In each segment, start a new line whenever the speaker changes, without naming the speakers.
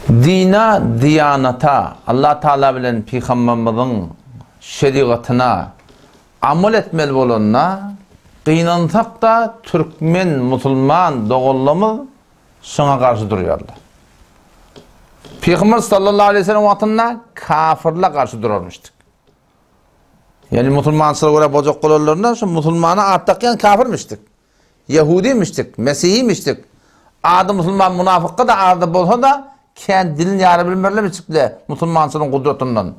Dine, diýanata, Allah Taala bilen Pygamberimiziň şerigatyna amal etmeli bolanda, gynansak-da türkmen musulman doganlarymyz şoňa garşy durýarlar. Pygamber sallallahu aleýhi we sellem wagtynda kafirler garşy durarmyşdyk. Ýagny musulmançylyga görä bojak bolanlarynda şu musulmana at dakýan kafirmişdik. Ýehudimişdik, mesihimişdik. Ady musulman munafykka-da arada bolsa-da, kän dilini ýara bilmerlemişdik-le musulmançylygyň gudratyndan.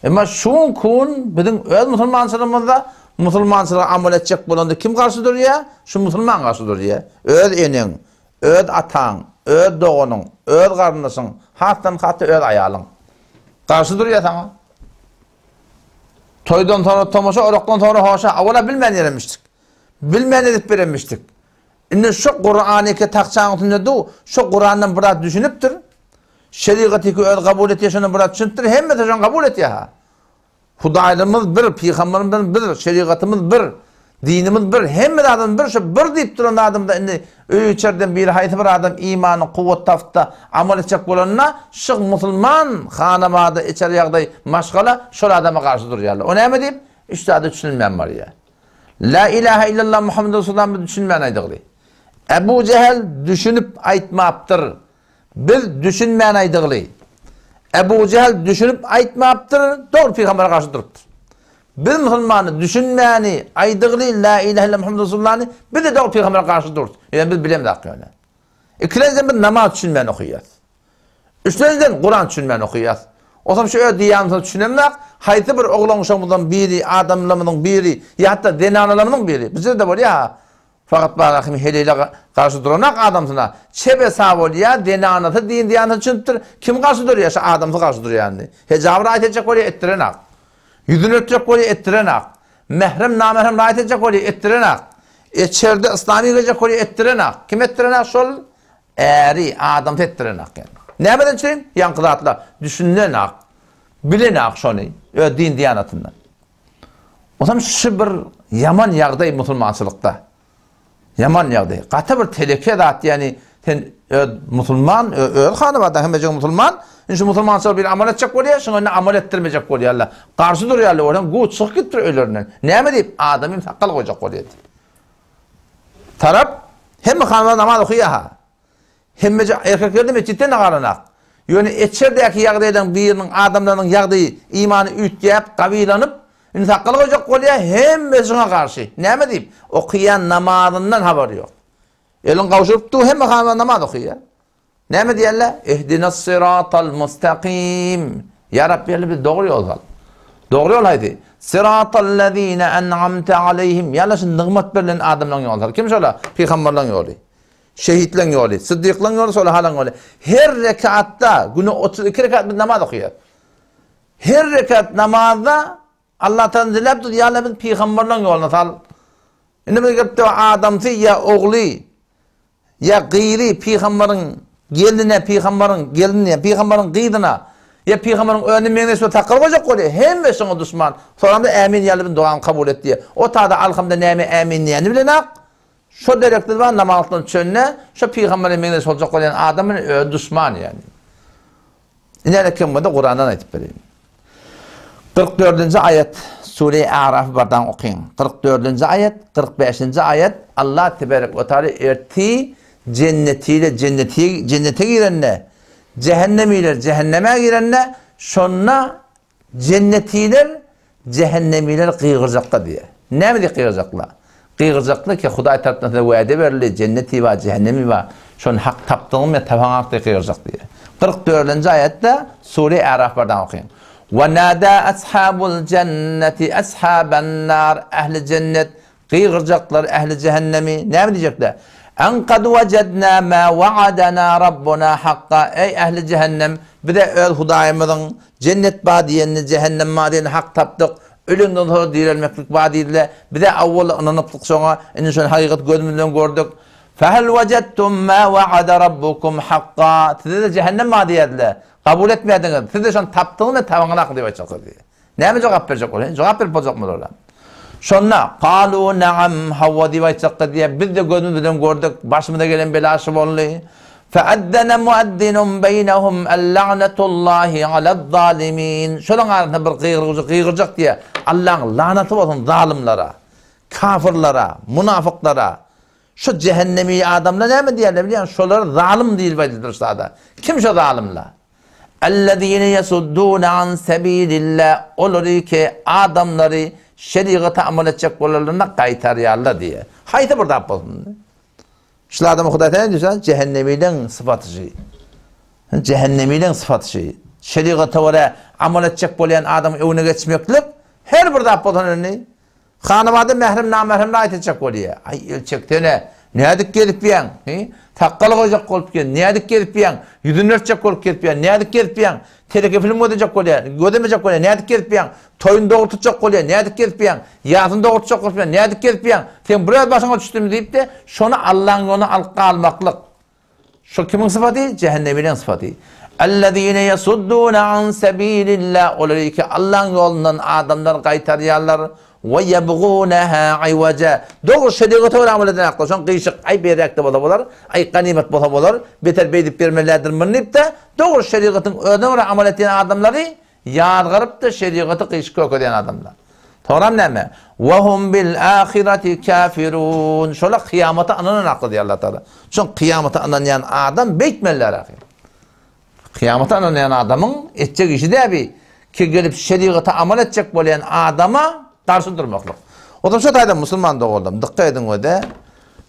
Emma şu günki gün biziň öz musulmançylygymyzda musulmançylyga amal etjek bolanda kim garşy durýar? Şu musulman garşy durýar. Öz eneň, öz ataň, öz doganyň, öz garyndaşyň, hasdan hat-da öz aýalyň. Garşy durýar saňa. Toýdan soňra tomaşa, orakdan soňra hoşa. Awala bilmän ýeremişdik. Bilmän edip berenmişdik. Indi şu Kurany iki takçaň üstünde du, şu Kurandan biraz düşünipdir. Şerigaty iki öz kabul etýär, şondan biraz düşünipdir. Hemmesi şony kabul etýär ha. Hudaýlarymyz bir, pygamberimiz bir, şerigatymyz bir, dinimiz bir, hemme zadymyz bir, şu bir diýip duran zadymyzda indi öý içerden biri haýsy bir adam imany kuwwat tapyp-da amal etjek bolanda, şu musulman hanabada içer ýagdaý maşgala şol adama garşy durýarlar. O näme diýip? Üç zada düşünilmän barýar. La ilahe illallah Muhammed Resulullah biz düşünmän aýdygly. Ebu Jehel düşünip aýtmapdyr. Biz düşünmän aýdygly. Ebu Jehel düşünip aýtmapdyr, dogry pygambere garşy durupdyr. Biz musulmany düşünmäni aýdygly La ilahe illallah Muhammed Resulullahny biz de dogry pygambere garşy durus. Ýöne biz bilemzok ýöne. Ikilenjiden biz namaz düşünmän okaýas. Üçlenjiden Kuran düşünmän okaýas. Osam şu öz diýýänimize düşünemzok. Haýsy bir oglan-uşagymyzdan biri, adamlarymyzyň biri, ýa hatda zenanalarymyzyň biri, bizde-de bolýar-ha, fakat Barahym heleýle garşy duranak adamsyna, çebe-sa bolýar, zenanasy din-diýanasy düşünipdir, kim garşy durýar, şu adamsy garşy durýar indi. Hejaby raýat etjek bolýar, etdirenak. Ýüzüni örtjek bolýar, etdirenak. Mährem-namährem raýat etjek bolýar, etdirenak. Içerde yslamy girjek bolýar, etdirenak. Kim etdirenak şol? Äri, adamsy etdirenak ýaly. Nämeden üçin? Ýaňky zatlar düşünenak, bilenak şony öz din-diýanatyndan. Onsoň şu bir ýaman ýagdaý musulmançylykda. Ýaman ýagdaý. Gaty bir teleke zat, ýagny sen öz musulman, öz hanabada hemmeje musulman, indi şu musulmançylyk bir amal etjek bolýar, şuňa indi amal etdirmejek bolýarlar. Garşy durýarlar, olam gu çykyp gitdir öýlerinden. Näme diýip, adamym sakgal goýjak bolýar diýip. Tarap hemme hanlar namaz okaýar-ha. Hemmeje erkekler-de metjitden-de galanak. Ýöne eçerdäki ýagdaýlaryň biriniň adamlarynyň ýagdaýy, imany üýtgäp, gawylanyp, indi sakgal goýjak bolýar, hemmesi şoňa garşy. Näme diýip? Okaýan namazyndan habary ýok. Elini gowşuryp dur, hemme hanlar namaz okaýar. Näme diýerler? Ihdinas-syratal mustaqim. Ýa Rabbi, ýa bizi dogry ýola sal. Dogry ýol haýsy? Syratallazina en'amte aleýhim. Ýa Allah, şu nygmat berlen adamlaryň ýoluny sal. Kim şolar? Pygamberleriň ýoly. Şehitleriň ýoly, syddyklaryň ýoly, solahalaryň ýoly. Her rekatda, güne 32 rekat biz namaz okaýarys. Her rekat namazda Allah Taala diläp dur, ýa Allah bizi pygamberleriň ýoluna sal. Indi bir gelip adamsy ýa ogly Ýa gyzy pygambaryň gelnine, pygambaryň gelnine, pygambaryň gyzyna, ýa pygambaryň özüne meňzeş bir sakgal goýjak bolýar. Hemme şoňa duşman. Soramda ämin ýaly bir dogany kabul et diýýär. O tada alhamda näme ämin diýenini bilenak. Şo derekde bar namazdan çönde şo pygambere meňzeş boljak bolýan adam bilen özi duşman ýani. Ine kim bolsa Kurandan aýdyp bereýin. 44-nji aýat Sure Araf bardan okyň. 44-nji aýat, 45-nji aýat Allah teberek we taala erti jennetiyle jenneti jennete girende, cehennemiler cehenneme girende şonda Jennetiler jähennemiler gygyrjaklar diýýär. Näme diýip gygyrjaklar? Gygyrjaklar ki, Hudaý tarapyndan size wade berildi, jenneti bar, jähennemi bar. Şony hak tapdyňyzmy ýa tapaňak diýip gygyrjak diýýär. 44-nji aýatda Sure Äraf bardan okyň. Wa nada ashabul jenneti ashaban nar ähli jennet Gygyrjaklar ähli jähennemi, näme diýjekler? En kad wejadna ma wa'adana rabbuna hakka, eý ähli jähennem, bize öz Hudaýymyzyň jennet bar diýenini, jähennem bar diýenini hak tapdyk, ölenden soňra direlmeklik bar diýdiler, bize awwal ynanypdyk şoňa, indi şony hakykat gözümiz bilen gördük. Fehel wejadtum ma wa'ada rabbukum hakka, size-de jähennem bar diýerdiler, kabul etmädiňiz, siz-de şony tapdyňyzmy, tabaňyzakmy diýip aýtjaklar diýýär. Näme jogap berjek bolýar? Jogap berip boljakmy olara? Şonda, Kalu naam, hawa diýip aýtjaklar diýýär. Biz-de gözümiz bilen gördük, başymyza gelen bela şu boldy. Fe'ezzene muezzinun beýnehum el-la'netullahi alez-zalimin. Şolaň arasynda bir gygyrgyjy gygyrjak diýýär. Allaň lanaty bolsun zalymlara, kafyrlara, munafyklara. Şu jähennemi adamlar näme diýýärler bilýäňmi? Şolar zalym diýlip aýdyldyr şu zada. Kim şo zalymlar? Ellezine yesuddune an sebilillah olary ki adamlary şerigata amal etjek bolanlaryna gaýtarýarlar diýýär. Haýsy bir zat bolsun. Şul adama Hudaý näme diýse, jähennemileň sypaty şy. Jähennemileň sypaty şy. Şerigata görä amal etjek bolýan adamyň öňüne geçmeklik her bir zat bolsun indi. Hanabada mährem namährem raýat etjek bolýa. Aý el çeksene. Nädip gezipýäň? Hi? Sakgal goýjak bolup gel. Nädip gezipýäň? Ýüzüni örtjek bolup gezipýäň. Nädip gezipýäň? Teleke film gözlejek bolýa. Gözlemejek bolýa. Nädip gezipýäň? Toýuny dogry tutjak bolýa. Nädip gezipýäň? Ýasyny dogry tutjak bolupýaň. Nädip gezipýäň? Seň bir öz başyňa düşdümi diýip-de, şony Allaň ýoluna alyp galmaklyk. Şol kimiň sypaty? Jähennemileň sypaty. Ellezine yesuddune an sebilillah olary ki Allaň ýolundan adamlar gaýtarýarlar. We ýebguneha iwaja. Dogry şerigata görä amal eden hakda şoň gyşyk aý beýräkde bolsa bolar, aý ganymat bolsa bolar, beter beýdip bermelidir muny diýip-de, dogry şerigatyň özüne görä amal etýän adamlary Ýazgarypdy şerigaty gyşyk kökezýän adamlar. Soňram näme? Wa hum bil ahireti kafirun. Şolar kyýamata ynanan hakda diýýär Allah Taala. Şoň kyýamata ynanýan adam beýtmeliler ahy. Kyýamata ynanýan adamyň etjek işi däbi ki gelip şerigata amal etjek bolýan adama garşy durmaklyk. O zaman şu taýdan musulman doganlarym dykgat ediň we-de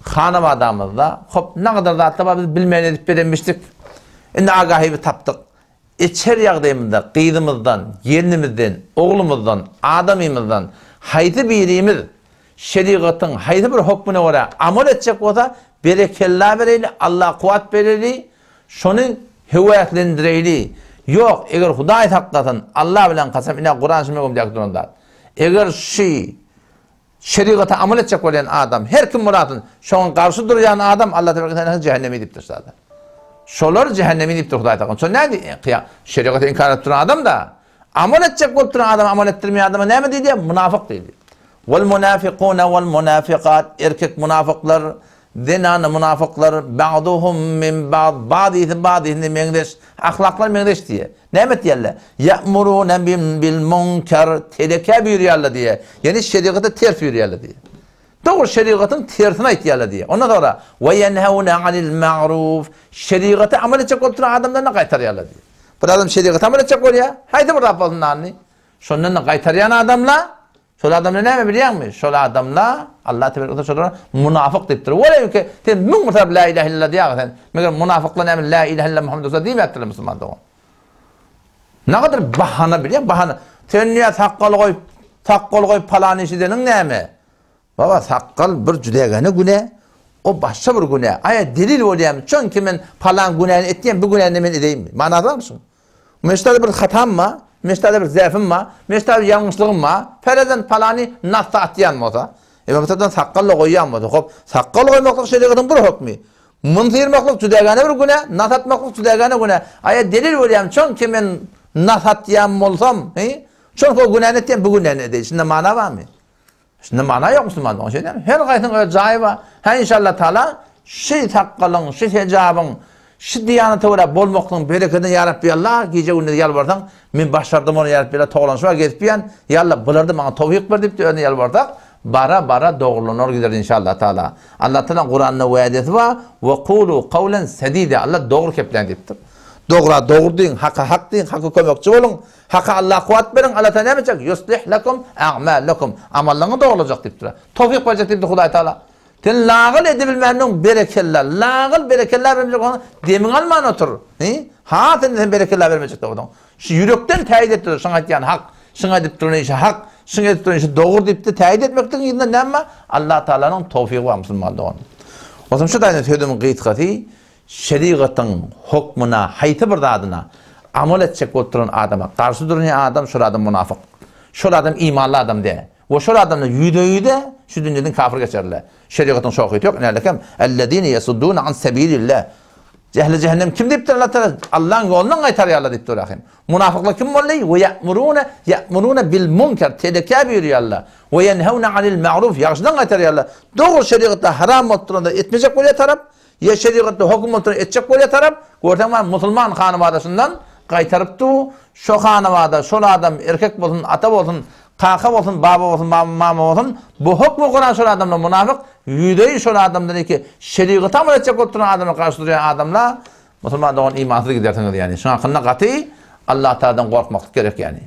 hanabadamyzda hop nagadar zatlar bar biz bilmän edip berenmişdik. Indi agahyby tapdyk. Içer ýagdaýymyzda gyzymyzdan, gelnimizden, oglumyzdan, adamymyzdan haýsy birimiz şerigatyň haýsy bir hokmuna görä amal etjek bolsa, berekella bereýli, Alla kuwwat bereli, şony höweslendireýli. Ýok, eger Hudaý saklasyn, Alla bilen kasam, ine Kuran şu möwümdäki duran zat. Eger şy Şerigata amal etjek bolýan adam, her kim bolasyn, şoňa garşy durýan adam Allah tebaraka teala jähenneme diýipdir şada. Şolar jähenneme diýipdir Hudaý tagala. Şo näme diýýär? Şerigaty inkar edip duran adam da amal etjek bolup duran adam amal etdirmeýän adama näme diýilýär? Munafyk diýilýär. Wal munafiquna wal munafiqat erkek munafyklar, zenan munafyklar ba'duhum min ba'd ba'dysy ba'dysyna meňzeş, ahlaklar meňzeş diýýär. Näme etýärler? Ýa'muruna bil munkar, telekä buýurýarlar diýýär. Ýagny şerigata ters buýurýarlar diýýär. Dogry şerigatyň tersini aýtýarlar diýýär. Ondan soňra we ýenheuna anil ma'ruf, şerigata amal etjek bolup duran adamlaryny gaýtarýarlar diýýär. Bir adam şerigata amal etjek bolýar, haýsy bir zat bolsun dany, şondan-da gaýtarýan adamlar Şol adamlar näme bilýäňmi? Şol adamlar Allah tebaraka we şolara munafyk diýipdir. Welew ki sen 1000 bir tarap la ilahe illallah diýäge sen. Meger munafyklar näme la ilahe illallah Muhammed Resulullah diýmäpdirler musulman dogan. Nagadyr bahana bilýän bahana. Sen niýe sakgal goýup, sakgal goýup palan iş edeniň näme? Baba sakgal bir jüdegene güne, o başga bir güne. Aýa delil bolýarmy? Çünki men palan günäni etýän, bu günäni men edeýinmi? Manasy barmy şuň? Meştada bir hatam bar, meştada bir zäfim bar, meştada bir ýalňyşlygym bar. Ferezen palany nasda atýan bolsa, e bu tarapdan sakgal-da goýýan bolsa, hop, sakgal goýmaklyk şerigatyň bir hökmi. Mun syrmaklyk jüdägäne bir günä, nas atmaklyk jüdägäne günä. Aýa delil bolýarmy, çünki men nas atýan bolsam, he? Çünki o günäni etýän, bu günäni edeýin. Şunda mana barmy? Şunda mana ýok musulmanda, şeý dälmi? Her gaýsynyň öz jaýy bar. Hä inşallah taala şy sakgalyň, şy hejabyň, şy diýanata görä bolmaklygyň berekedine ýa Rabbi Allah gije gündiz ýalbarsaň, men başardym ony ýa Rabbi Allah togalanyşyp gezip ýan, ýa Allah bularda maňa towfyk ber diýip özüne ýalbarsak, bara bara dogrulanar gider inşallah taala. Allah taala Kuranda wädesi bar, we kulu kawlen sedida Allah dogry kepläň diýipdir. Dogra dogry diýiň, haka hak diýiň, haka kömekçi boluň. Haka Alla kuwwat beriň, Alla Taala näme etjek? Ýuslih lekum a'malakum. Amallaryňy dogrulajak diýipdir. Towfyk berjek diýipdir Hudaý Taala. Sen lagyl edibilmändiň berekella. Lagyl berekella bermejek bolsaň, demiňi alman otur. Hi? Has indi sen berekella bermejek bolsaň. Şu ýürekden täýit etdir, şuň aýtýany hak, şuň edip duran işi hak, şuň edip duran işi dogry diýipdir, täýit etmekligiň yzynda näme bar? Allah Taalanyň towfygy bar musulman dogan. Onsoň şu taýdan sözümiň gysgasy, Şerigatyň hokmuna haýsy bir zadyna amal etjek bolup duran adama garşy durýan adam şol adam munafyk. Şol adam imanly adam däl. We şol adamlar ýüze-ýüze şu dünýeden kafir geçerler. Şerigatyň şohyty ýok. Inälekem ellezine yasudduna an sebilillah. Ehli jehennem kim diýipdir Allah Taala? Allaň ýolundan gaýtarýarlar diýipdir ahim. Munafyklar kim boldy? We ya'muruna ya'muruna bil munkar telekä buýurýarlar. We yenhewne anil ma'ruf ýagşydan gaýtarýarlar. Dogry şerigatda haram bolup duranda etmejek bolýar tarap. Ýa şerigatda höküm bolsa etjek bolýar tarap, görseň bar musulman hanabadasyndan gaýtaryp dur, şo hanabada şol adam erkek bolsun, ata bolsun, kaka bolsun, baba bolsun, mama bolsun, bu hökmi Kuran şol adamlar munafyk, ýüzeýi şol adamdan eki şerigata amal etjek bolup duran adamlar garşy durýan adamlar musulman dogan imansyz gidersiňiz ýani. Şuň hakynda gaty Allah Tagaladan gorkmaklyk gerek ýani.